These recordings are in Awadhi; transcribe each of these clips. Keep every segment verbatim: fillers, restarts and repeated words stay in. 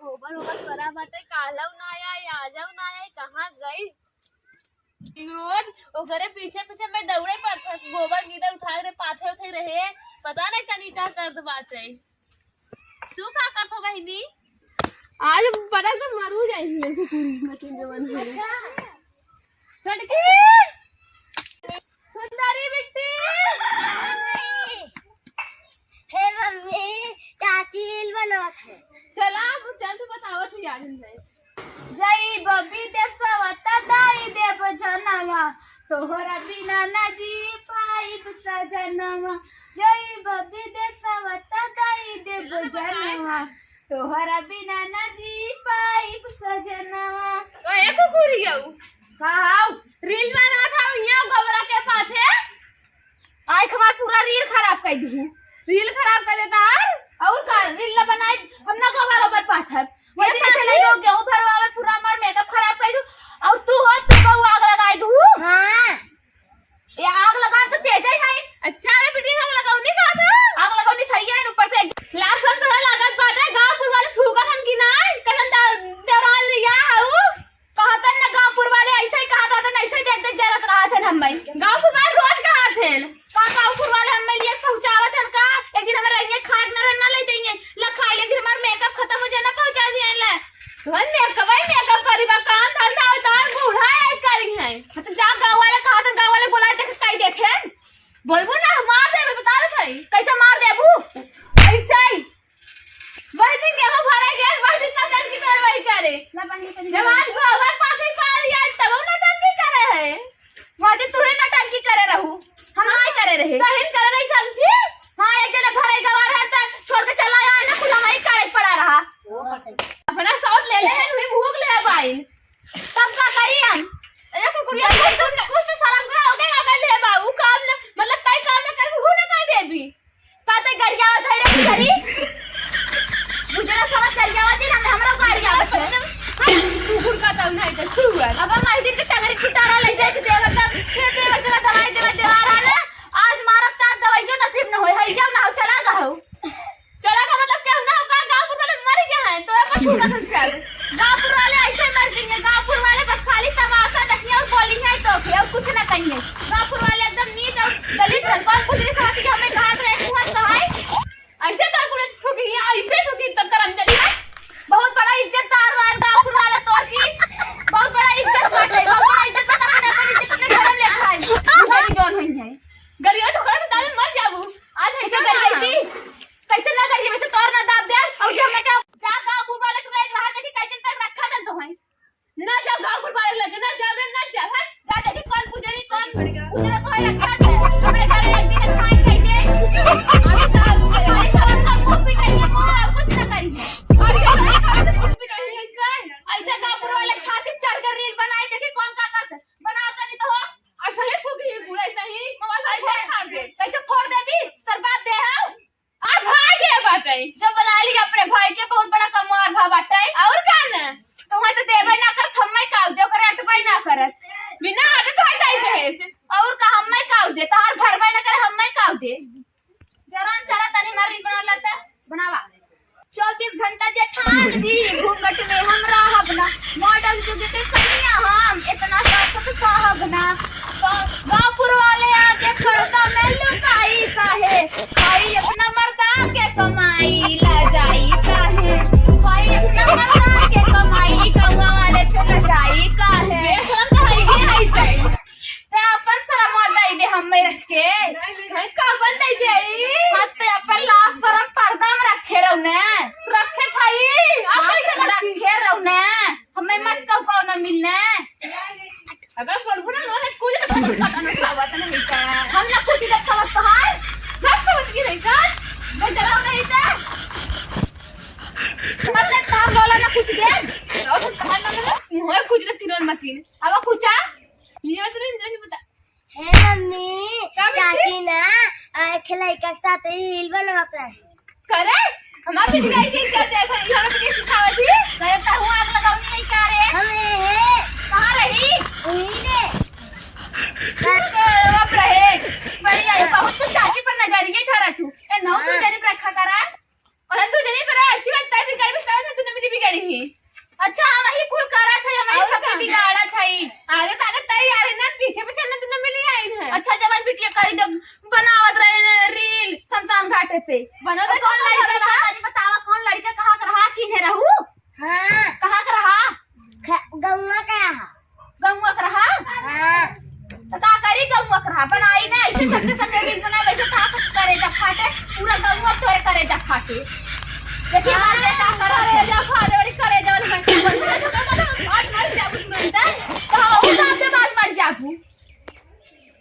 गोबर ओबर परा बाटे, कालउ ना आई, आजउ ना आई, कहाँ गई? रोज ओकरे पीछे पीछे मैं दौड़े पड़त है, गोबर गीदर उठा के पाथे उठे रहे, पता नहीं कनी का करत बाटे। तू का करत हो बहिनी? आज पटक तो मरू जाई मेरे को पूरी मशीन जवन है। अच्छा। छोटकी, सुंदरी बिट्टी। हे मम्मी, चाची रील बनावत है। चला, अब चल, तू बतावत ही आज हमने। जइब विदेशवा त दई देब जनवा, तोहरा बिना ना जी पाइब सजनवा। जइब विदेशवा त दई देब जनवा, तोहरा बिना ना जी पाइब सजनवा। कहे कुकुरियऊ? कहाऊ? रील बनावत हऊ, हियाँ गोबरा के पाथे। आइख हमार पूरा रील खराब कर दू। रील खराब कर देता है। और का? रील ना बनाई, हम ना गोबर ओबर पाथब। वही दिन ऐसे नहीं हो, गेहूं भरवावे, पूरा हमार मेकअप खराब कर दू। और तू हो, तू कहू आग लगाई दू। हाँ। ये आग लगा तो तेज ही है। अच्छा रे बेटी, आग लगाऊ नहीं कहा था। आग लगाऊ नहीं सही है, ऊपर से लाल सन थोड़ा लागत बाटे, गांव पुर वाले थूकत हन कि ना, कहन दा-, दौरान लिया हऊ। कहतन ना गांवपुर वाले ऐसे ही कहत रहतन, ऐसे जरते जरत रहत हन हम्मे। गांवपुर वाले रोज कहत हन। का गांवपुर वाले हम्मे लिए पहुंचावत हन का? एक दिन हमारे रहिए खाए न रहना ले देंगे, ल खाई ले, एक दिन हमार मेकअप खत्म हो जाए ना पहुंचा दिए ले। तोहन मेकअप, भाई मेकअप करी बा, काम धंधा हो, तोहर बूढ़ा है करी है। हाँ, तो जा गांव वाले कहत हन, गांव वाले बोला देख काई देखे। बोलबो ना, मार देबे, बता दे भाई। कैसे मार देबू? ऐसे ही। वही दिन गेहूं भरे गए, वही दिन नौटंकी करे, वही करे। ना बनी, बनी। जवान को हमारे पास ही कॉल लिया, तब वो नौटंकी करे है। वही दिन तू ही नौटंकी करे रहू, हम नहीं करे रहे। तो हिन करे नहीं समझी? हाँ, एक जने भरे गवा रहे, तो छोड़ के चला आया ना, कुल हमारी करे पड़ा रहा। अपना शॉट ले ले, हमें भूख ले भाई। तब का करी हम? अरे कुकुरिया, कुछ तो, कुछ तो शर्म का हो गया, अगर ले बाबू काम ना, मतलब कई काम ना कर, वो ना कर देबी। काते गरियावत है रे बिचारी। बुझला समझ गरियावत है, हम, हमरा गरियावत है। कुकुर का तब नहीं तो सुअर। अब हम आई दिन के टंगरी कुटारा ले जाए के देवर तब, फिर देवर चला दवाई देवा, देवा रहा ना। आज मारब तार दवाइयो नसीब न होई, हई जाओ ना हो, चला गहो। चला का मतलब क्या ना हो, का गाँव पुर वाले मर गया है, तो अपन छोटा संसार। गाँव पुर वाले ऐसे मर जाएंगे, गाँव पुर वाले बस खाली तमाशा देखिए और बोली है तो फिर और कुछ ना कहिए। गाँव पुर वाले एकदम नीच और दलित है, कौन कुछ नहीं समझती कि हमें घाट रहे, कुआं तो है। ऐसे तो पूरे ठुकी है, ऐसे ठुकी तो करम चली है। बहुत बड़ा इज्जतदार वार गाँव पुर वाला तोर की, बहुत बड़ा इज्जत बाटे, बहुत बड़ा इज्जत बाटे, अपने, अपने इज्जत अपने घर में लेके आई। मुझे भी जौन हुई है। गरिया तो कर डाले मर जाबू। आज ऐसे कैसे ना गरिया भी? कैसे ना गरिया? वैसे तोर ना दाब दे। और ये हमें क्या? जा गाँव पुर वाले टुरा एक रहा, देखी कई दिन तक रखा दे तो है। ना जा गाँव पुर वाले लगे, ना जा रे, ना जा, हट। जा देखी कौन पुजरी, कौन पुजरा तो है रखा दे। हमारे घर एक दिन खाए खाए दे। अभी तो खाली सब का मुंह पिटाई है, और कुछ ना करी। और ये तो खाली सब मुंह पिटाई है, ऐसे। ऐसे गाँव पुर वाले छाती चढ़ कर रील बनाई, देखी कौन का करते। बनाओ तनी तो हो। और सही ठुकी बूढ़ा, सही मोबाइल ऐसे फोड़ दे। कैसे फोड़ देबी? सर बाप दे है। और भाई के बाटे, जो बुला ली अपने भाई के, बहुत बड़ा कमार भा बाटे। और का न? तुम्हें तो देबे ना करत, हम्मे काउ दे, ओकरे अटबे ना करत। बिना आटे तो हटाई दे है से। और का हम्मे काउ दे, तोहार भरबे ना करे, हम्मे काउ दे। जरान चला तनी हमार रील बना लेते, बनावा। चौबीस घंटा जेठान जी, घूंघट में हम रहब ना, मॉडल जुग के कनिया हम, इतना सासत साहब ना। स-, गाँवपुर वाले आगे पर्दा में लुकाई काहे, खाई अपना मर्दा के कमाई, ला जाई काहे, खाई अपना मर्दा के कमाई, गंगा वाले से ला जाई काहे। बेशरम तो है, ये है। ते अपन शरम मत दई दे हम्मे रच के। हम का बन दई दे? हम ते अपन लाज शरम पर्दा में रखे रहू ने। रखे थाई। हाँ, आप कैसे रखे? रखे रहू ने। हमें मत कहू कौन मिलने। अगर बोलबो ना, ना कुछ तो पता ना सावत नहीं का। हम ना कुछ जब सावत तो है। ना सावत की नहीं का? वो जरा नहीं था। मत तार बोला ना कुछ दे। और कहा ना, मुहर कुछ तो तीनों मत तीन। अब कुछ आ? ये तो नहीं, नहीं पता। हे मम्मी, का बेटी? चाची ना, आ, एक लइका के साथ रील बनवत रहे। करे? हमार बेटी का रील क्या दे? घर, घर में सिखावत ही? करे तो हूँ आग लगावनी नहीं का रे? हम ये है। कहाँ रही? वहीं रे। बाप रे, बड़ी आई, बहुत तो चाची पर नजरिए धरा तू। ए, नौ तू हाँ। जरी पर रखा करा। और तू जनी पर अच्छी बात, तय बिगड़ भी, तय तूने मेरी बिगड़ नहीं। अच्छा, हम ही कुल करत है, हम ही और सबके का? बिगाड़त है। आगे तो आगे तैयार है ना, पीछे पीछे ना तुमने मिली आई है। अच्छा, जवन बिटिया करी जब बनावत रहे ना रील शमशान घाटे पे। बनो और तो कौन कौन लड़का रहा? रहा? तनी बतावा, कौन लड़का कहाँ का रहा, चिन्हे रहू? हाँ। कहाँ का रहा? ख-, गौवा का रहा। गौवा का रहा? हाँ। तो का करी, गौवा का रहा? बनाई ना, ऐसे सबके संगे रील बनाए, वैसे था सब करेजा फाटे, पूरा गौवा तोरे करेजा फाटे। देखिए, हाँ, साले का करत है। करेजा फाटे, बड़ी करेजा वाली मत बोल। आज मर जाबू तुरंत। तो हम दांत दे, आज मर जाबू।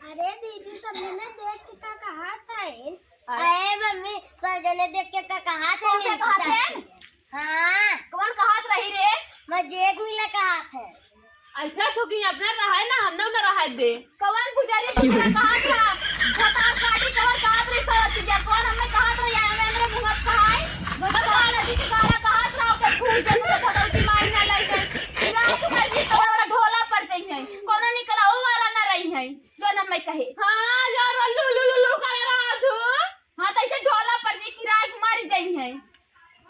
अरे दीदी, सब जने देख के का कहा था? अरे मम्मी, सब जने देख के का कहा था? कौन सा कहा था? हाँ। कौन कहत रही रे? मैं जेठ मिला कहत है। ऐसा तो कि अपना रहा है ना, हम ना रहा दे। कौन पुजारी पुजारा कहत रहा? भतार काटी कौन कहत रही? सवती जा कौन हमें कहत रही? आए में हमरे मुंह पे कहा है? भगवान अजी के गाना कहत रहा, ओके फूल जैसे भगवती माई ना लाई है। रात में भी तो बड़ा ढोला पर जाई है, कोनो निकलाऊ वाला ना रही है, जो न मैं कहे। हाँ यार, लू लू लू लू करे रहा तू। हाँ, तो ऐसे ढोला पर जे किराए के मर जाई है,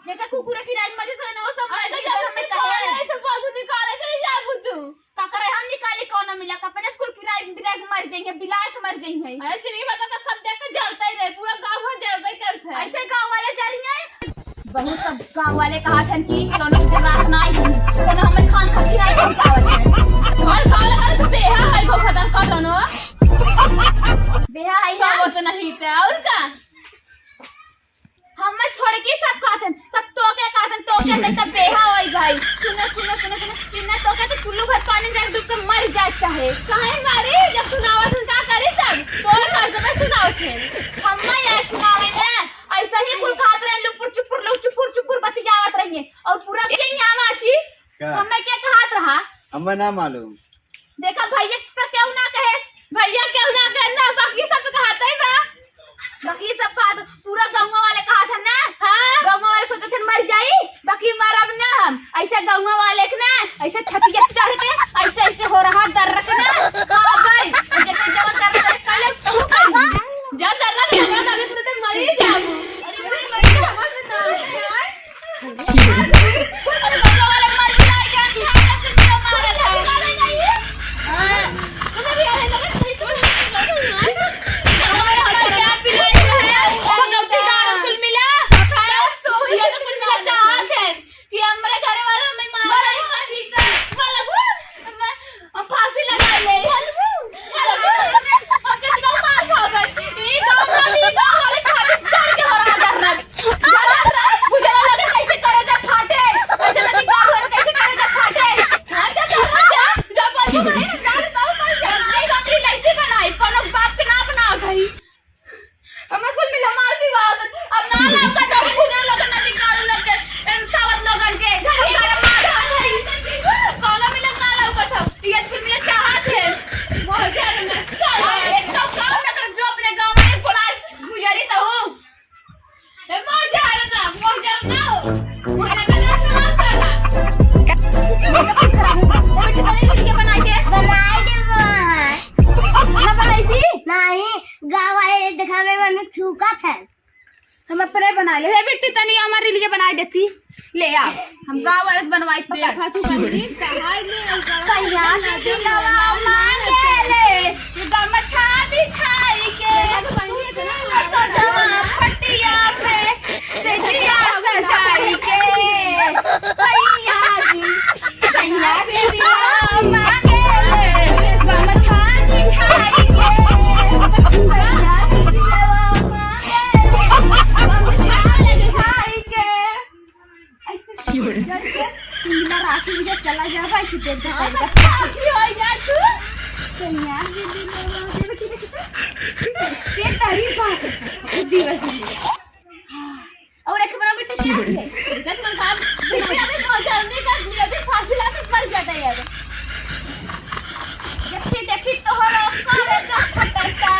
जैसे कुकुर किराए के मर जाई है, वो सब मर अरे जाई जब है, हमें हमें कहे। बोले, ऐसे बाजू निकाले, चली जा बुद्धू। का करे हम निकाली, कौन मिला का अपने स्कूल किराए, किराए के मर जाई है, बिलाए के मर जाई है। अरे चलिए बता, तो सब देख के जरते ही रहे, पूरा गाँव भर जरबे करते हैं। ऐसे गाँव वाले जरी हैं, बहुत सब गाँव वाले कहा था कि कोनो से बात ना आई, कोनो हमें खान खसी नहीं पहुँचावत है। और गाँव वाले तो बेहा है, को खतम कर लो। बेहा है सब ना? वो तो नहीं थे, और का? हमें थोड़की सब कहतन, सब तोके कहतन, तोके नहीं तब बेहा होई भाई। सुनो, सुनो, सुनो, सुनो, इन्हें तोके तो चुल्लू भर पानी में जाके डूब के मर जाए चाहे। सही मारी, जब सुनावत हन का करी तब? तोर कर जब सुनावत हन। हम यार सुनावे ना, ऐसा ही कुल खात रहे, लुपुर चुपुर, लोग चुपुर चुपुर बतियावत रहिए। और पूरा के यहाँ आची, का? हमें क्या कहत रहा? हमें ना मालूम। देखा भैया, इसका क्यों ना कहे? भैया क्यों ना कहे? ना, बाकी सब तो कहते ही बा। बाकी सब कहा तो पूरा गाँव वाले कहा था ना? हाँ। गाँव वाले सोचे थे मर जाई, बाकी मरब ना हम। ऐसे गाँव वाले के ना, ऐसे छतिया चढ़ के, ऐसे, ऐसे हो रहा दर्द के ना। हाँ भाई, जैसे जब दर्द करे, पहले तू कर। जब दर्द करे, दर्द करे, तो मर ही जाबू। अरे, मर, मर, मर, मर, मर। हम फांसी लगा ले, हम कितना मार खा गए। ई गाँव वाली, ई गाँव वाले खातिर चढ़ के हो रहा धरना। धरना, बुझावा लगे कैसे करेजा फाटे, कैसे नदी गाँव वाले कैसे करेजा फाटे। हाँ, जा, जा, जा, जा, जा, बाबू, भाई, जा, जा, जा, जा, जा, बाप रे, कैसे बनाई, कोनो बाप के ना बनाओ भाई। हमें कुल मिला मार दिवा, अब ना लौकत हो, बुझावा लगे नदी गाँव लगे, इन सावत लोगन के, हमारा मार खा गई। कोनो मिला ना लौकत हो, ये कुल मिला चाहत है। बहुत ज्यादा नक्शा है, एक तो काम ना कर, जो अपने गाँव में पुलिस गुजारी तो हो। ए, मौज आ रहा ना, मौज आ रहा ना हो। मौज आ रहा ना, मौज आ रहा। बनाई दे वो है। ना बनाई भी? नहीं, गाँव वाले दिखावे में मम्मी थूकत है। हम अपने बना ले। हे बिट्टी, तनी हमारे लिए बनाई देती। ले आ, हम गाँव वाले से बनवाई पका। देखा तू बहनी, कहाँ ले कहाँ सैया के दिलवा मांगे ले, गमछा बिछाई के, सजवा खटिया पे, सेजिया सजाई के। सैया जी, सैया के दिलवा मांगे ले, गमछा बिछाई के। सैया के दिलवा मांगे ले, गमछा बिछाई के। ऐसे जल के पीला राखी में चला जाएगा, ऐसे देख देख हाँ, करेगा। सब साथी हो जा तू। सैया के दिलवा मांगे ले। के तारीफ बात है। दिवस में। और एक बड़ा बेटा क्या है? इधर तो बाप, बेटे अभी पहुंचा नहीं कर दिया, अभी फांसी ला तो मर जाता है यार। देखी, देखी तोहरा करे का खतरता,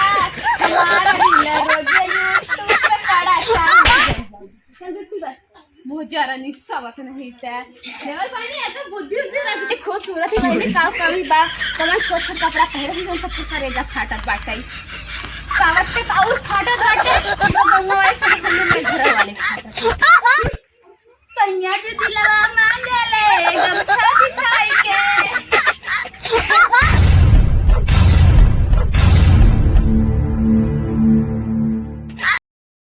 हमारा दिल रोजे YouTube पे पड़ता। चल बेटी बस। मुँह जरा नहीं सबक नहीं ते। देवल पानी है तो बुद्धि उद्धि रख। खूबसूरत ही बहनी, का कमी बा? कमल छोट छोट कपड़ा पहन के जो सबके करेजा फाटत बाटे। सावत के साउर फाटत बाटे, तो गंगा वाले सब सामने में घर वाले फाटत। सैया के दिलवा मांग